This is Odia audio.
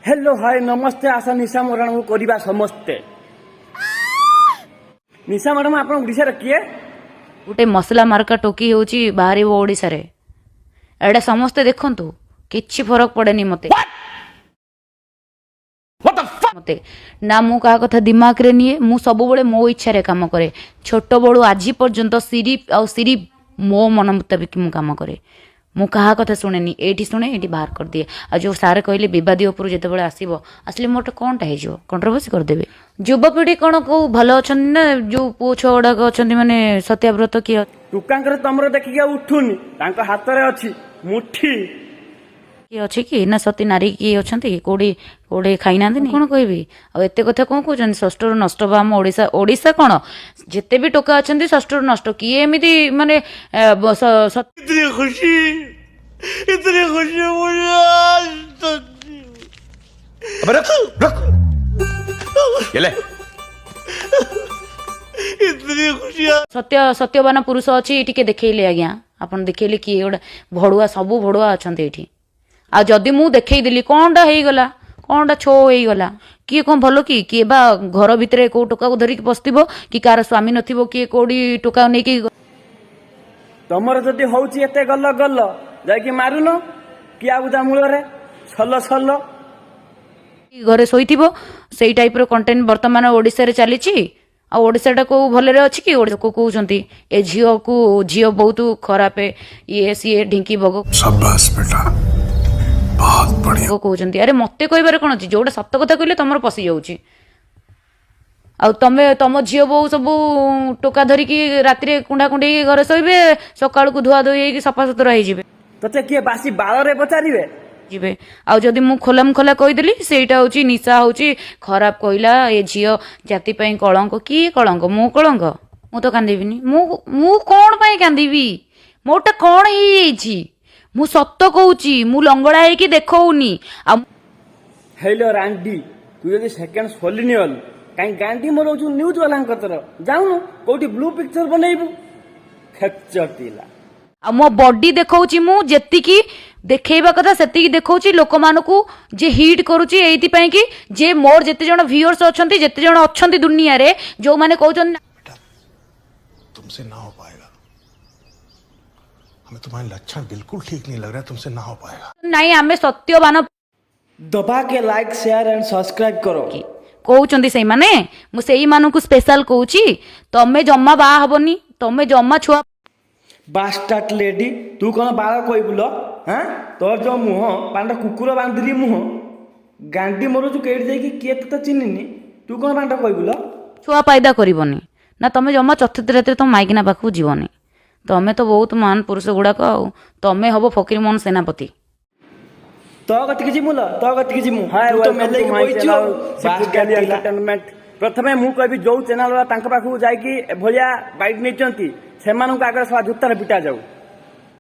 ହ୍ୟାଲୋ, ହାଏ, ନମସ୍ତେ। ଆଶା ନିଶା ମ୍ୟାଡ଼ାମକୁ କରିବା ସମସ୍ତେ। ନିଶା ମ୍ୟାଡ଼ାମ, ଆପଣ ଓଡ଼ିଶାର କିଏ? ଗୋଟେ ମସଲା ମାର୍କା ଟୋକି ହେଉଛି ବାହାରିବ ଓଡ଼ିଶାରେ। ଏଇଟା ସମସ୍ତେ ଦେଖନ୍ତୁ, କିଛି ଫରକ ପଡ଼େନି ମତେ। ମତେ ନା ମୁଁ କାହା କଥା ଦିମାଗରେ ନିଏ। ମୁଁ ସବୁବେଳେ ମୋ ଇଚ୍ଛାରେ କାମ କରେ। ଛୋଟବେଳୁ ଆଜି ପର୍ଯ୍ୟନ୍ତ ସିରିଫ ଆଉ ସିରିଫ ମୋ ମନ ମୁତାବିକ ମୁଁ କାମ କରେ। ମୁଁ କାହା କଥା ଶୁଣେନି। ଏଇଠି ଶୁଣେ, ଏଇଠି ବାହାର କରିଦିଏ। ଆଉ ଯୋଉ ସାର୍ କହିଲେ, ବିବାଦୀୟ ଉପରୁ ଯେତେବେଳେ ଆସିବ, ଆସିଲେ ମୋରଟା କ'ଣଟା ହେଇଯିବ? କଣ୍ଟ୍ରୋଭର୍ସି କରିଦେବେ। ଯୁବପିଢ଼ି କ'ଣ କୋଉ ଭଲ ଅଛନ୍ତି ନା ଯୋଉ ପୁଅ ଛୁଆ ଗୁଡ଼ାକ ଅଛନ୍ତି, ମାନେ ସତ୍ୟାବ୍ରତ କିଏ ଟୁକାଙ୍କର ତମର ଦେଖିକି ଆଉ ଉଠୁନି। ତାଙ୍କ ହାତରେ ଅଛି ମୁଠି। କିଏ ଅଛି କି ନା ସତୀ ନାରୀ କିଏ ଅଛନ୍ତି କି? କୋଉଠି କୋଉଠି ଖାଇନାହାନ୍ତି? କଣ କହିବି ଆଉ? ଏତେ କଥା କଣ କହୁଛନ୍ତି? ଷଷ୍ଠରୁ ନଷ୍ଟ ବା ଆମ ଓଡ଼ିଶା, ଓଡ଼ିଶା କଣ, ଯେତେ ବି ଟୋକା ଅଛନ୍ତି ଷଷ୍ଠରୁ ନଷ୍ଟ। କିଏ ଏମିତି ମାନେ इतनी खुशी, इतनी खुशी मुझे आज तक नहीं। अबे रुक रुक, ये ले। इतनी खुशी। ସତ୍ୟବାନ ପୁରୁଷ ଅଛି ଟିକେ ଦେଖେଇଲେ ଆଜ୍ଞା। ଆପଣ ଦେଖେଇଲେ କିଏ ଗୋଟେ ଭଡୁଆ, ସବୁ ଭଡୁଆ ଅଛନ୍ତି ଏଇଠି। ଆଉ ଯଦି ମୁଁ ଦେଖେଇଦେଲି, କଣଟା ହେଇଗଲା? କଣଟା ଛୋ ହେଇଗଲା? କିଏ କଣ ଭଲ କି? କିଏ ବା ଘର ଭିତରେ କୋଉ ଟୋକାକୁ ଧରିକି ପଶିଥିବ କି କାହାର ସ୍ୱାମୀ ନଥିବ, କିଏ କୋଉଠି ଟୋକା ନେଇକି ତମର ଯଦି ହଉଛି ଏତେ ଗଲ ଗଲ, ଯାଇକି ମାରୁନ କିଆ ବୁଦା ମୂଳରେ ସଲ ସଲ। ଘରେ ଶୋଇଥିବ। ସେଇ ଟାଇପର କଣ୍ଟେଣ୍ଟ ବର୍ତ୍ତମାନ ଓଡ଼ିଶାରେ ଚାଲିଛି। ଆଉ ଓଡ଼ିଶାଟା କୋଉ ଭଲରେ ଅଛି କି? ଲୋକ କହୁଛନ୍ତି ଏ ଝିଅକୁ, ଝିଅ ବହୁତ ଖରାପ, ଇଏ ସିଏ ଢିଙ୍କି ବଗ शाबाश बेटा, बहुत बढ़िया। କହୁଛନ୍ତି। ଆରେ, ମତେ କହିବାରେ କଣ ଅଛି? ଯୋଉଟା ସତ କଥା କହିଲେ ତମର ପଶି ଯାଉଛି। ଆଉ ତମେ ତମ ଝିଅ ବୋହୂ ସବୁ ଟୋକା ଧରିକି ରାତିରେ କୁଣ୍ଢା କୁଣ୍ଡେଇ ଘରେ ଶୋଇବେ, ସକାଳକୁ ଧୁଆ ଧୋଇ ହେଇକି ସଫାସୁତୁରା ହେଇଯିବେ। ତତେ କିଏ ବାସି ବାଳରେ ପଚାରିବେ? ଯିବେ। ଆଉ ଯଦି ମୁଁ ଖୋଲାମ ଖୋଲା କହିଦେଲି, ସେଇଟା ହଉଛି ନିଶା ହଉଛି ଖରାପ କହିଲା, ଏ ଝିଅ ଜାତି ପାଇଁ କଳଙ୍କ। କିଏ କଳଙ୍କ? ମୁଁ କଳଙ୍କ? ମୁଁ ତ କାନ୍ଦିବିନି। ମୁଁ କଣ ପାଇଁ କାନ୍ଦିବି? ମୋରଟା କଣ ହେଇଯାଇଛି? ମୁଁ ସତ କହୁଛି, ମୁଁ ଲଙ୍ଗଳା ହେଇକି ଦେଖଉନି ଆଉ। ହେଇଲୋ ରାଣ୍ଡି, ତୁ ଯଦି ସେକେଣ୍ଡ ସଲିନିଅଲ, କାହିଁ ଗାଣ୍ଡି ମରଉଛୁ ନ୍ୟୁଜ୍ ବାଲାଙ୍କ କତର? ଯାଉନୁ କୋଉଠି ବ୍ଲୁ ପିକ୍ଚର ବନେଇବୁ, ଖେଚଟିଲା। ଆଉ ମୋ ବଡି ଦେଖଉଛି, ମୁଁ ଯେତିକି ଦେଖେଇବା କଥା ସେତିକି ଦେଖଉଛି ଲୋକମାନଙ୍କୁ, ଯେ ହିଟ୍ କରୁଛି। ଏଇଥିପାଇଁ କି ଯେ ମୋର ଯେତେ ଜଣ ଭିଉଅର୍ସ ଅଛନ୍ତି, ଯେତେ ଜଣ ଅଛନ୍ତି ଦୁନିଆରେ, ଯୋଉମାନେ କହୁଛନ୍ତି तुमसे ना हो पाएगा। हमें तुम्हारे लक्षण बिल्कुल ठीक नहीं लग रहा है। तुमसे ना हो पाएगा। ନାଇଁ, ଆମେ ସତ୍ୟବାନ ଦବା କେ ଲାଇକ୍, ସେୟାର ଆଣ୍ଡ ସବସ୍କ୍ରାଇବ କର। କହୁଛନ୍ତି ସେଇମାନେ, ମୁଁ ସେଇମାନଙ୍କୁ ସ୍ପେଶାଲ କହୁଛି, ତମେ ଜମା ବାହା ହବନି, ତମେ ଜମା ଛୁଆ ବାଷ୍ଟାର୍ଡ ଲେଡି, ତୁ କଣ ବାଳ କହିବୁ ଲୋ? ହାଁ, ତୋର ଯୋଉ ମୁହଁ, ବାଣ୍ଡ କୁକୁର ବାନ୍ଧିରି ମୁହଁ, ଗାଣ୍ଡି ମରୁଛୁ। କେଇଠି ଯାଇକି କିଏ ତତେ ଚିହ୍ନିନି। ତୁ କଣ ବାଣ୍ଡ କହିବୁ ଲୋ? ଛୁଆ ପାଇଦା କରିବନି ନା, ତମେ ଜମା ଚତୁର୍ଥୀ ରାତିରେ ତମ ମାଇକିନା ପାଖକୁ ଯିବନି। ତମେ ତ ବହୁତ ମହାନ ପୁରୁଷ ଗୁଡାକ, ଆଉ ତମେ ହବ ଫକୀରମୋହନ ସେନାପତି। ତୋ କତିକି ଯିମୁ ଲୋ, ତୋ କତିକି ଯିମୁ। ତୁ ତ ମେଲେଇକି ବଇଛୁ ଆଉ ବାଷ୍ଟାର୍ଡ ଏଣ୍ଟରଟେନମେଣ୍ଟ। ପ୍ରଥମେ ମୁଁ କହିବି, ଯୋଉ ଚ୍ୟାନେଲ ବାଲା ତାଙ୍କ ପାଖକୁ ଯାଇକି ଏଭଳିଆ ବାଇଟ୍ ନେଇଛନ୍ତି, ସେମାନଙ୍କୁ ଆଗରେ ସବା ଜୁତାରେ ପିଟା ଯାଉ।